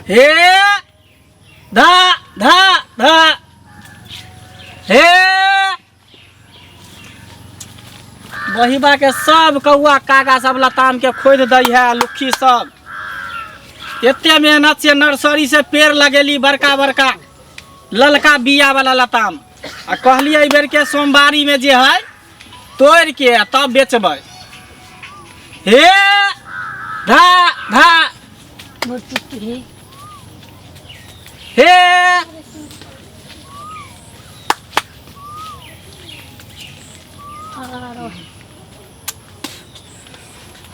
हे धा धा धा हे बहिबा के सब कौआ कागा सब लताम के खोदि दै है लुक्खी सब। एते मेहनत से नर्सरी से पेड़ लगेली बड़का बड़का ललका बिया वाला लताम, आ कहलिए एहि बेर के सोमवारी में जे है तोड़ के आ तब बेचबै। हे धा धा हे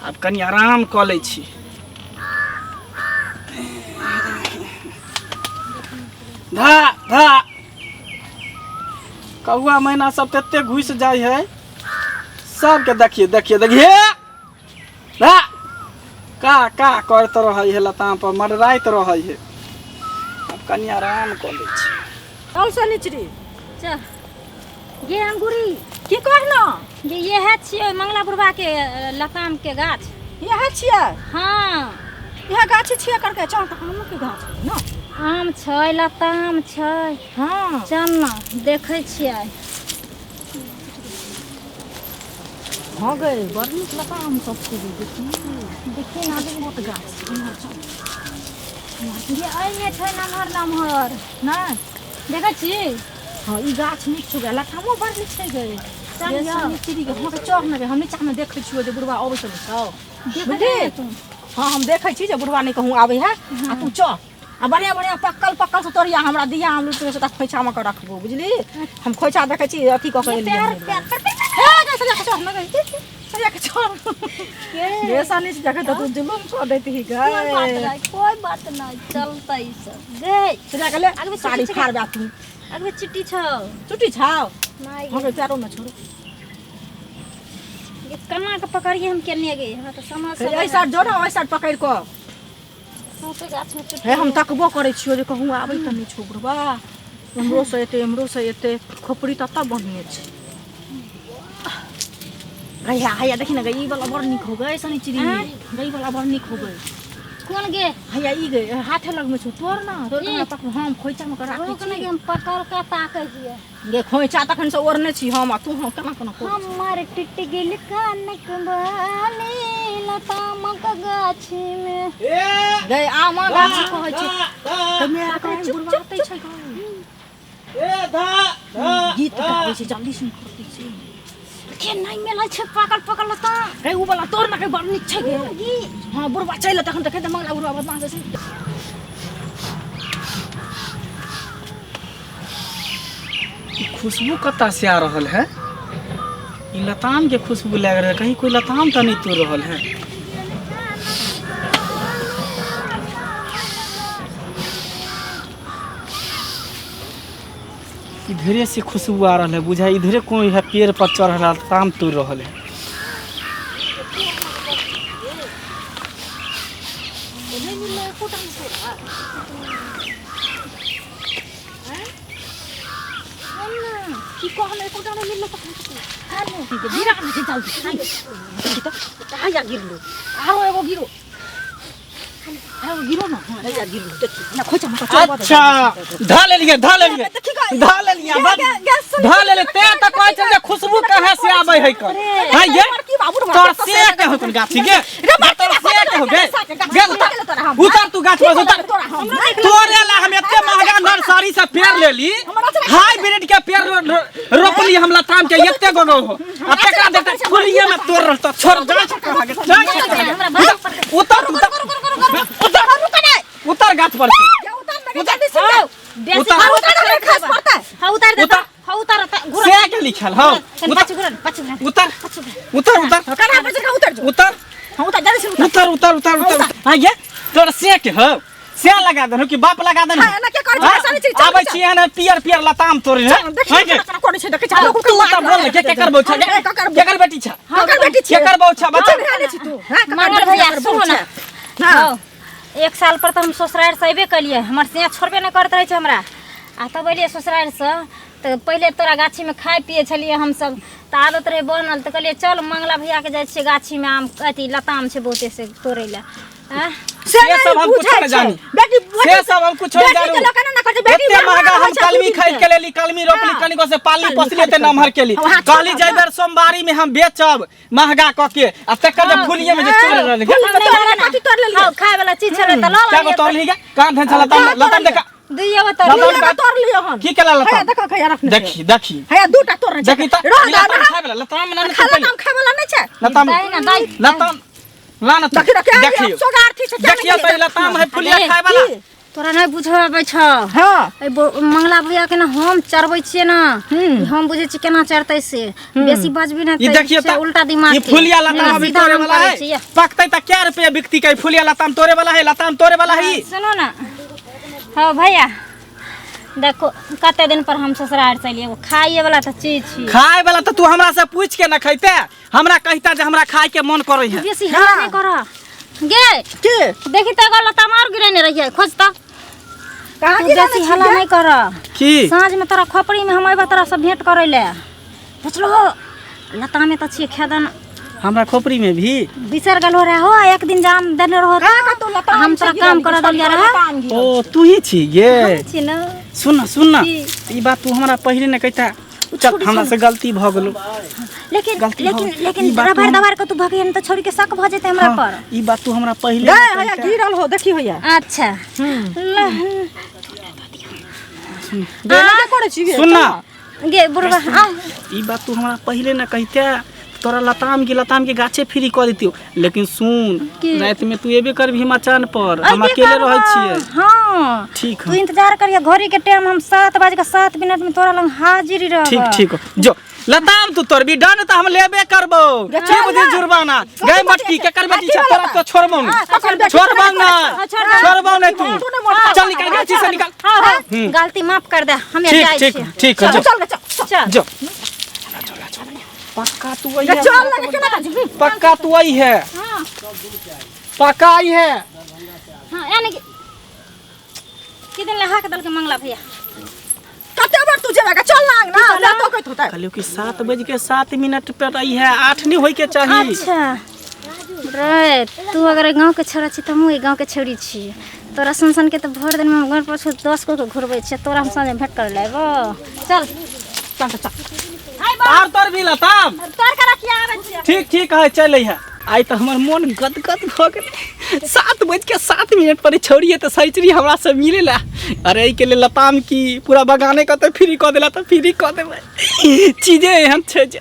आब कनि आराम कऽ लै छी। धा धा कौआ मैना सब तते घुसि जाइ है सबके। देखिए देखिए देखिए धा का का करैत रहै है, लताम पर मडराइत रहै है। आब कनि आराम कऽ लै छी। चल सनिचरी चल गे अंगूरी। की कहना? गे इएह छियै मंगला बुढ़वा के लताम के गाछ। इएह छियै? हाँ इएह गाछ छियै करके। चल तऽ आमो के गाछ है ना? आम छै, लताम छै। हाँ चल ना देखै छियै। हाँ गए बड़ नीक लताम सब छै गे, देखी देखी ना छोट गाछ छै, इम्हर चल। गे एहिमे छै नमहर नमहर। नहि देखै छी? हाँ ई गाछ नीक छौ गे, लतामो बड़ नीक छै गे। चल गे, यौ। सनिचरी गे, हाँ के चढ़ ने गे, हम नीचा में देखै छियौ जे बुढ़वा अबै छौ नहि छौ। देखै बुझली? नहि तू? हाँ हम देखै छी जे बुढ़वा नहि कहूँ आबै है, आ तू चढ़ आ बढ़िया बढ़िया पक्कल पक्कल से तोड़िया हमरा दिया, हम लुटि के खोइछा में के रखबो, बुझली? हम खोइछा देखै छी अथी कऽ के एलियै पैर हम। पैर पर हे गे सरिया के चढ़ ने गे, सरिया के चढ़ गे, सनी से जगह तो तू जुलुम छोड़ देती ही गे। कोई बात नहीं, कोई बात नहीं, चलता ई सब गे। सरिया के ले आगे साड़ी चिट्ठी फाड़ बा तू। अगबे चिट्ठी छौ। चुट्टी छौ? नहीं। हाँ गे, पैरों में छोड़ो। गे, कना के पकड़िए हम केने गे, हमरा तऽ समझ हे, एहि साइड जो ना, ओहि साइड पकड़ कऽ। सौंसे गाछ में चुट्टी। हे हम तकबो करै छियौ जे कहूँ आबै तऽ नहि छौ बुढ़बा, एम्हरो से एतै एम्हरो से एतै, खोपड़ी ततऽ बढ़िए छै। गैया हैया देखी ना गे, ई वाला बड़ नीक हो गए सनिचरी, गई वाला बड़ नीक हो गए। कोन गे? हैया ई गे, हाथे लगमे छौ, तोड़ ना, तोड़ के हमरा पकड़, हम खोइचा में के राखै रुक ने छी। गे, हम पकड़ के ताकै छियै। गे खोइचा तखन से ओढ़ने छी हम, आ तू हम केना केना करै छी? हमर टूटि गेल कानक बाली लतामक गाछी में। हे गे आमा गाछ कहै छै धा तऽ मेरा कहै बुढ़वा आतै छै गे। हे धा धा गीत गाबै छै, जल्दी सुन करतै छै। के नहि मिलै छै पकल पकल लताम। रे उ वाला तोड़ ना के, बड़ नीक छै गे। हाँ बुढ़वा चलि तखन देखै तऽ मंगला बुढ़वा बदमाश छै। ई खुशबू कतऽ से आ रहल है? ई लताम के खुशबू लागि रहल है, कहीं कोई लताम तऽ नहि तोड़ रहल है? इधरे से खुशबू आ रहल है, बुझाइ इधरे कोई है पेड़ पर चढ़ रहल लताम तोड़ रहल है। की कहल एकोटा नहि मिललो तखन तक। गिरा नहि छै जल्दी तऽ हैया गिरलो, आरो एगो गिरो, आरो गिरो ना। हाँ हैया गिरलो, देखी ना खोइचा में कचरा। अच्छा धा लेलिए, धा लेलिए, धा लेलिए, धा लेलिए। ते तऽ कहै छै जे खुशबू कहाँ से आबै है कर। हाँ ये तोर से के हो कोन गाछी गे, तोर से के हो गे गे। उतर उतर तू गाछ पर से उतर। तोरे ला हम एते महंगा नर्सरी से पेड़ लेली, हाइब्रिड के पेड़ रोपली हम लताम के, एते गो गो हो आ तकरा देखते फुलिये में तोड़ रहल। तो छोड़, जा छै कहाँ गे, जा छै कहाँ गे। उतर उतर उतर उतर गाछ पर से। बेसी उतार। हाँ उतार दे। उतार। हाँ उतार घुर से के लिखल हौ। कनि उतर पाछू घुरन, पाछू घुरन। उतर उतर उतर कना पर से उतर जो। उतर। हाँ उतर जल्दी से उतर। उतर उतर उतर उतर। हाँ ये तोर से के हौ, से लगा देलहुँ कि बाप लगा देलहुँ? हाँ, एना के करै छै? सारी चीज चल, आबै चल। छी एहन पियर पियर लताम तोड़े है। देखी हाँ गे? केना करै छै, देखै छै लोक। तू तऽ बोल ने, के केकर बहू छै गे? केकर बेटी छै? केकर बेटी छै? केकर बहू छै बच्चा? बच्चा भेले छी तू? हां केकर मंगल बेटी भैया, केकर सुनू बहू ना। छै? हाँ हौ, एक साल पर तऽ हम ससुरारि से अयबे केलियै, हमर सिया छोड़बे नहि करैत रहै छै हमरा। आ तब एलियै ससुरारि से तऽ पहिले तोरा गाछीमे खाइ पियै छलियै हमसब, तऽ आदत रहै बनल, तऽ कहलियै चल मंगला भैयाके जाइ छियै गाछीमे आम अथी लताम छै बहुते से तोड़ै लए। आँ? से से सब हम कुछो बुझै नहि छै। जानी। बेटी से सब हम कुछो नहि बेटी जानू। के लोक एना ना करै छै, बेटी एते महंगा होइ हम छै कलमी दू दिन खरीद के। के लेली कलमी रोपली हाँ। कनिको से पालली कलमी पोसली एते खरीद नमहर केली हाँ, कहली छोटा जाहि बेर सोमवारी में हम बेचब महंगा क के आ तकर जे फुलिये में जे तोड़ रहल फूल हम नहि तोड़ लेबै ना। कथी तोड़ लेलियै? हँ, खाय वाला चीज छलै तऽ लऽ क्या गो लेलियै। तोड़ ली गे कहाँ धन छला लताम लताम देखा दुइये गो तोड़ लताम लेलियै। दुइये गो तोड़ लियौ हन। की केला हैया लताम देखो हैया रखने छै। देखी देखी हैया दूटा तोड़ने छै। देखी त रह ई दे लताम ना। खाय वाला लताम ना खा लताम खाय वाला नहि छै। लताम दाइ ना, दाइ। लताम ला ना तू। देखी देखी देखियो सोगार्थी छै क्या देखियो निकले? त ई लताम है फुलिया अरे, खाय वाला की? तोरा नहि बुझऽ आबै छौ हाँ एहि मंगला भैया के ना हम चरबै छियै ना हम बुझै छियै केना चरतै से बेसी बजबी ना ई तऽ देखियो से त उल्टा दिमाग ई के। फुलिया लताम ना, अभी सीधा तोड़े हम वाला करै है छियै। पकतै त क्या रुपया बिकती के फुलिया लताम तोड़े वाला है लताम तोड़े वाला है ई। सुनो ना हाँ भैया देखो कते दिन पर हम ससुराल से एलियै एगो खाइए वाला तऽ चीज छी खाय वाला त तू हमरा से पूछ के न खैते हमरा कहता जे हमरा खाय के मन करे है बेसी हल्ला नहि कर गे के देखी तऽ एगो लताम आर गिरेने रहियै खोज तऽ कहाँ तू गिरेने बेसी छी हल्ला गे? नहि कर की साँझ में तोरा खोपड़ी में हम अयबा तोरा से भेंट करै ले बुझलो लतामे तऽ छियै खेदन हमरा खोपड़ी में भी बिसर गेलो रहे हो एक दिन जाम देने रहो कहाँ कतौ लताम हम छै तोरा गिरल, काम करऽ देलियै रहे लताम गिरल। ओ तू ही छी ये छी ने सुन ना सुन ना की? ई बात तू हमरा पहिले न कहता चल हमरा से गलती भ गेलो लेकिन गलती हो लेकिन गेल। लेकिन ई बात रबर हम- दबार के तू भगियन तऽ छोड़ के शक भऽ जेतै हमरा हाँ, पर ई बात तू हमरा पहिले गए न हैया कहिता। गिरल हो देखी होइया अच्छा ल- गे ना के करै छी गे सुन ना गे बुढ़वा आ ई बात तू हमरा पहिले न कहिते तोरा लताम के लताम के गाछे फ्री कऽ देतियौ लेकिन सुन की? राति में तू एबे करबही मचान पर हम अइबे अकेले करबो। रहै छियै हाँ ठीक तू है इंतजार करिया घड़ी के टाइम हम 7:07 में तोरा लंग हाजिर रहब ठीक ठीक जो लताम तू तोड़बी डन तऽ हम लेबे करबौ की बुझी जुर्माना गै मटकी केकर बेटी छै तोरा तो छोड़बौ नहि छोड़बौ नहि छोड़बौ नहि तू चल निकाल गाछी से निकाल हाँ हाँ गलती माफ कर दे हम ठीक जाइ ठीक छियै ठीक जो चल चल चल जो पक्का तू आई है चल लगे केना बाजबी पक्का तू आई है हाँ पक्का आई है हाँ यानी कि की दिन लहा के दल के मंगला भैया कते बेर तू जेबे चल ना अंगना जा तो कहत होता कहलियो कि 7:07 पर आई है 8 नहीं होई के चाही अच्छा रे तू अगर गाँव के छोरा छी तऽ हमहूँ गाँव के छोरी छी तोरा सन सन के तऽ भरि दिन में हम घर पर 10 गो के घुरबै छियै तोरा हम साँझ में भेंट करे लए अयबो चल चल चल आर तोर भी लताम तोर के रखिया आबै छियै ठीक ठीक है चल है आइ तऽ हमर मोन गदगद भऽ गेलै 7:07 पर छौड़ी तऽ सैचरी हमरा से मिले ला अरे एहिके लेल लताम की पूरा बगाने कतऽ फ्री कऽ देला तऽ फ्री कऽ देबै चीजे एहन छै जे